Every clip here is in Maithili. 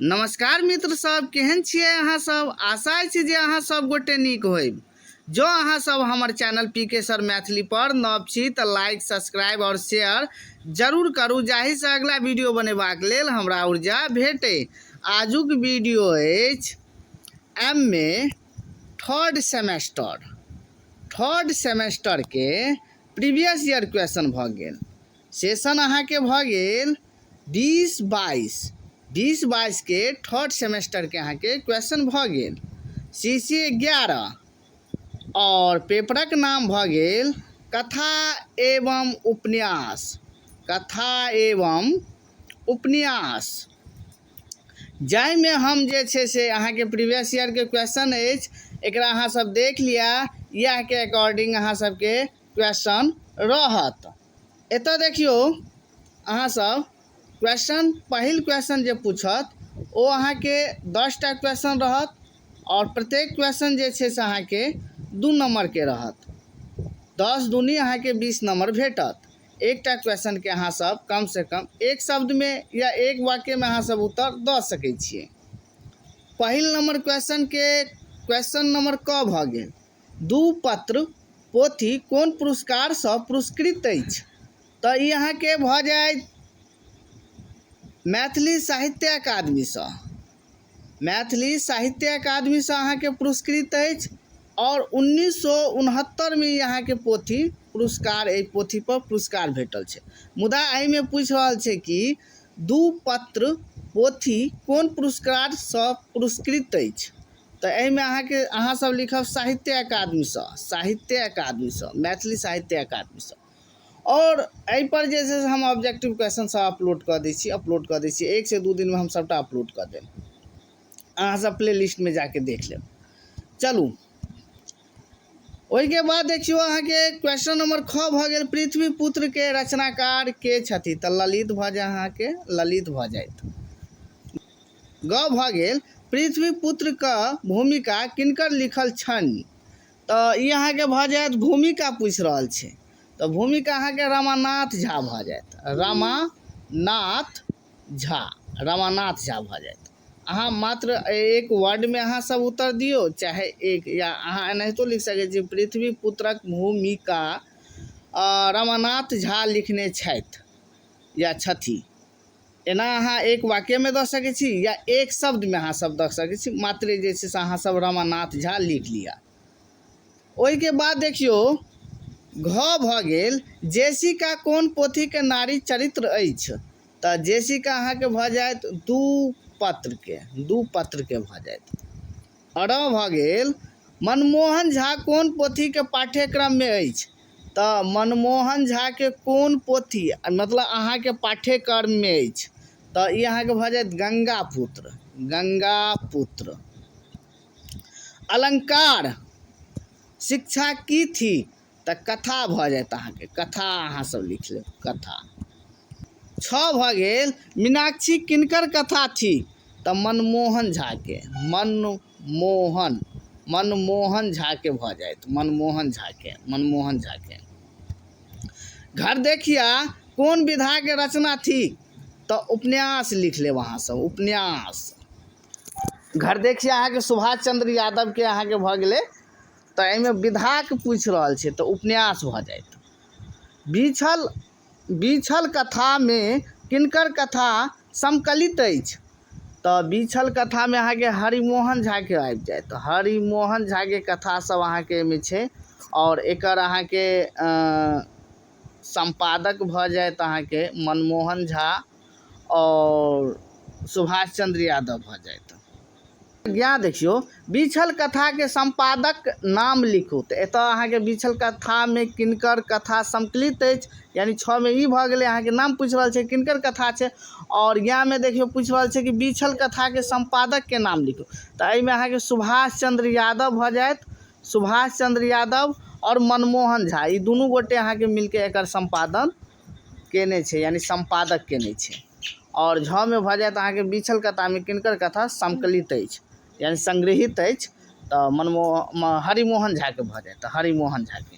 नमस्कार मित्र सब, केहन छियै अहाँ सब? आशा अछि जे अहाँ सब गोटे नीक होइब। जँ अहाँ सब हमर चैनल पी के सर मैथिली पर नव छी तऽ लाइक, सब्सक्राइब और शेयर जरूर करू, जाहिसँ अगला वीडियो बनेबाक लेल हमरा ऊर्जा भेटे। आजुक वीडियो अछि M A third semester, third semester के प्रीवियस ईयर क्वेश्चन भऽ गेल। सेशन अहाँके भऽ गेल 2022, 2022के थर्ड सेमेस्टरके अहाँके क्वेश्चन भऽ गेल सी सी 11 आओर पेपरक नाम भऽ गेल कथा एवं उपन्यास। कथा एवं उपन्यास, जाहिमे हम जे छै से अहाँके प्रीवियस ईयरके क्वेश्चन अछि, एकरा अहाँ सब देख लिअ, इएहके अकॉर्डिंग अहाँ सबके क्वेश्चन रहत। एतऽ देखियौ अहाँ सब क्वेश्चन, पहिल क्वेश्चन जे पूछत ओ अहाँके 10टा क्वेश्चन रहत आओर प्रत्येक क्वेश्चन जे छै से अहाँके 2 नम्बरके रहत। 10 दूनी अहाँके 20 नम्बर भेटत। एकटा क्वेश्चनके अहाँ सब कम से कम एक शब्दमे या एक वाक्यमे अहाँ सब उत्तर दऽ सकै छियै। पहिल नम्बर क्वेश्चनके क्वेश्चन नम्बर क भऽ गेल, दू पत्र पोथी कोन पुरस्कारसँ पुरस्कृत अछि? तऽ ई अहाँके भऽ जायत मैथिली साहित्य अकादमीसँ। मैथिली साहित्य अकादमीसँ अहाँके पुरस्कृत अछि आओर 1969मे ई अहाँके पोथी पुरस्कार, एहि पोथीपर पुरस्कार भेटल छै। मुदा एहिमे पूछि रहल छै कि दू पत्र पोथी कोन पुरस्कारसँ पुरस्कृत अछि, तऽ एहिमे अहाँके अहाँ सब लिखब साहित्य अकादमीसँ, साहित्य अकादमीसँ, मैथिली साहित्य अकादमीसँ। आओर एहिपर जे छै से हम ऑब्जेक्टिव क्वेश्चन सब अपलोड कऽ दै छी, अपलोड कऽ दै छी। 1 से 2 दिनमे हम सबटा अपलोड कऽ देब, अहाँ सब प्ले लिस्टमे जाके देख लेब। चलू ओहिके बाद देखियौ अहाँके क्वेश्चन नंबर ख भऽ गेल, पृथ्वी पुत्र के रचनाकार के छथि? तऽ ललित भऽ जाय, अहाँके ललित भऽ जायत। ग भऽ गेल, पृथ्वी पुत्र क भूमिका किनकर लिखल छनि? तऽ ई अहाँके भऽ जायत, भूमिका पूछि रहल छै तऽ भूमिका अहाँके रमानाथ झा भऽ जायत, रमानाथ झा, रमानाथ झा भऽ जायत। अहाँ मात्र एक वर्डमे अहाँ सब उत्तर दियौ, चाहे एक या अहाँ एनाहितो लिख सकै छी, पृथ्वी पुत्रक भूमिका रमानाथ झा लिखने छथि या छथि। एना अहाँ एक वाक्यमे दऽ सकै छी या एक शब्दमे अहाँ सब दऽ सकै छी, मात्र जे छै से अहाँ सब रमानाथ झा लिख लिअ। ओहिके बाद देखियौ घ भऽ गेल, जेसिका कोन पोथीके नारी चरित्र अछि? तऽ जेसिका अहाँके भऽ जायत दू पत्रके, दू पत्रके भऽ जायत। अर भऽ गेल, मनमोहन झा कोन पोथीके पाठ्यक्रममे अछि? तऽ मनमोहन झाके कोन पोथी मतलब अहाँके पाठ्यक्रममे अछि, तऽ ई अहाँके भऽ जायत गंगा पुत्र, गंगा पुत्र। अलंकार शिक्षा की थी? तऽ कथा भऽ जायत अहाँके, कथा अहाँ सब लिख लेब, कथा। 6 भऽ गेल, मीनाक्षी किनकर कथा थी? तऽ मनमोहन झाके, मनमोहन, मनमोहन झाके भऽ जायत, मनमोहन झाके, मनमोहन झाके। घर देखिया कोन विधाके रचना थी? तऽ उपन्यास लिख लेब अहाँ सब, उपन्यास। घर देखिया अहाँके सुभाष चंद्र यादवके अहाँके भऽ गेलै, तऽ एहिमे विधाके पूछि रहल छै तऽ उपन्यास भऽ जायत। बीछल, बीछल कथामे किनकर कथा संकलित अछि? तऽ बीछल कथामे अहाँके हरिमोहन झाके आबि जायत, हरिमोहन झाके कथा सब अहाँके एहिमे छै आओर एकर अहाँके सम्पादक भऽ जायत अहाँके मनमोहन झा आओर सुभाष चंद्र यादव भऽ जायत। ज्ञा देखियौ, बीछल कथाके सम्पादक नाम लिखू। तऽ एतऽ अहाँके बीछल कथामे किनकर कथा संकलित अछि, यानी 6 मे ई भऽ गेलै, अहाँके नाम पूछि रहल छै किनकर कथा छै। आओर ज्ञामे देखियौ पूछि रहल छै कि बीछल कथाके सम्पादकके नाम लिखू। तऽ एहिमे अहाँके सुभाष चंद्र यादव भऽ जायत, सुभाष चंद्र यादव आओर मनमोहन झा, ई दुनू गोटे अहाँके मिलके एकर सम्पादन केने छै, यानी सम्पादक केने छै। आओर झ मे भऽ जायत अहाँके बीछल कथामे किनकर कथा संकलित अछि, यानी संग्रहित अछि, तऽ हरिमोहन झाके भऽ जायत, हरिमोहन झाके।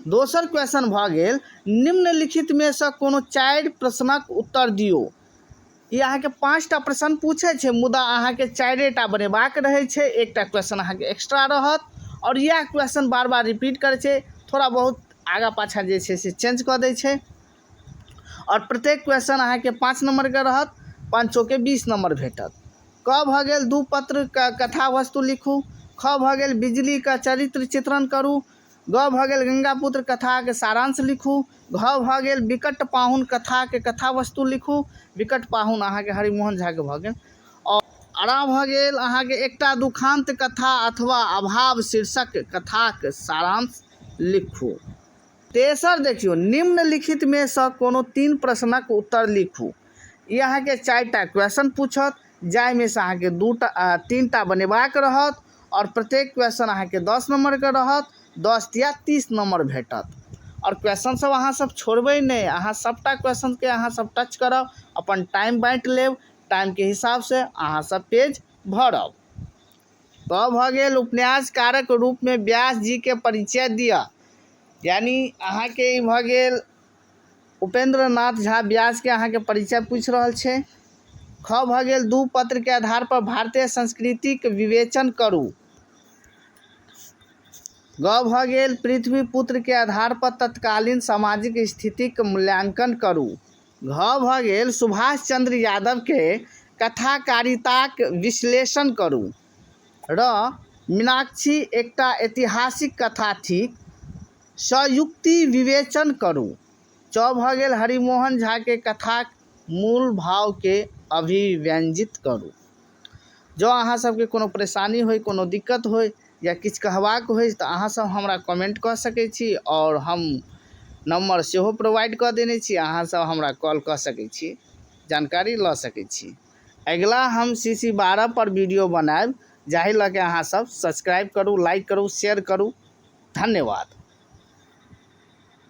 दोसर क्वेश्चन भऽ गेल, निम्नलिखितमे सँ कोनो 4 प्रश्नक उत्तर दियौ। ई अहाँके 5टा प्रश्न पूछै छै, मुदा अहाँके 4टा बनेबाक रहै छै। एकटा क्वेश्चन अहाँके एक्स्ट्रा रहत आओर इएह क्वेश्चन बार बार रिपीट करै छै, थोड़ा बहुत आगाँ पाछाँ जे छै से चेंज कऽ दै छै। आओर प्रत्येक क्वेश्चन अहाँके 5 नम्बरके रहत, 5 चौके 20 नम्बर भेटत। क भऽ गेल 2 पत्र कथा वस्तु लिखू। ख भऽ गेल बिजलीके चरित्र चित्रण करू। ग भऽ गेल गंगापुत्र कथाके सारांश लिखू। घ भऽ गेल विकट पाहुन कथाके कथा वस्तु लिखू। विकट पाहुन अहाँके हरिमोहन झाके भऽ गेल। आओर अरा भऽ गेल अहाँके एकटा दुखान्त कथा अथवा अभाव शीर्षक कथाक सारांश लिखू। तेसर देखियौ, निम्नलिखितमे सँ कोनो 3 प्रश्नक उत्तर लिखू। ई अहाँके 4टा क्वेश्चन पूछत, जाहिमे सँ अहाँके 3टा बनेबाक रहत आओर प्रत्येक क्वेश्चन अहाँके 10 नम्बरके रहत, 10 या 30 नम्बर भेटत। आओर क्वेश्चन सब अहाँ सब छोड़बै नहि, अहाँ सबटा क्वेश्चनके अहाँ सब टच करब, अपन टाइम बाँटि लेब, टाइमके हिसाबसँ अहाँ सब पेज भरब। क भऽ गेल उपन्यासकारक रूपमे व्यास जीके परिचय दिअ, यानी अहाँके ई भऽ गेल उपेंद्र नाथ झा व्यासके अहाँके परिचय पूछि रहल छै। ख भऽ गेल 2 पत्रके आधार पर भारतीय संस्कृतिक विवेचन करू। ग भऽ गेल पृथ्वी पुत्रके आधार पर तत्कालीन सामाजिक स्थितिक मूल्यांकन करू। घ भऽ गेल सुभाष चंद्र यादवके कथाकारिताक विश्लेषण करू। र मीनाक्षी एकटा ऐतिहासिक कथा थिक, सयुक्ति विवेचन करू। च भऽ गेल हरिमोहन झाके कथाक मूल भावके अभिव्यंजित करू। जँ अहाँ सबके कोनो परेशानी होय, कोनो दिक्कत होय या किछु कहबाक होय तऽ अहाँ सब हमरा कमेंट कऽ सकै छी आओर हम नम्बर सेहो प्रोवाइड कऽ देने छी, अहाँ सब हमरा कॉल कऽ सकै छी, जानकारी लऽ सकै छी। अगिला हम CC 12 पर वीडियो बनायब, जाहि लऽ के अहाँ सब सब्सक्राइब करू, लाइक करू, शेयर करू। धन्यवाद।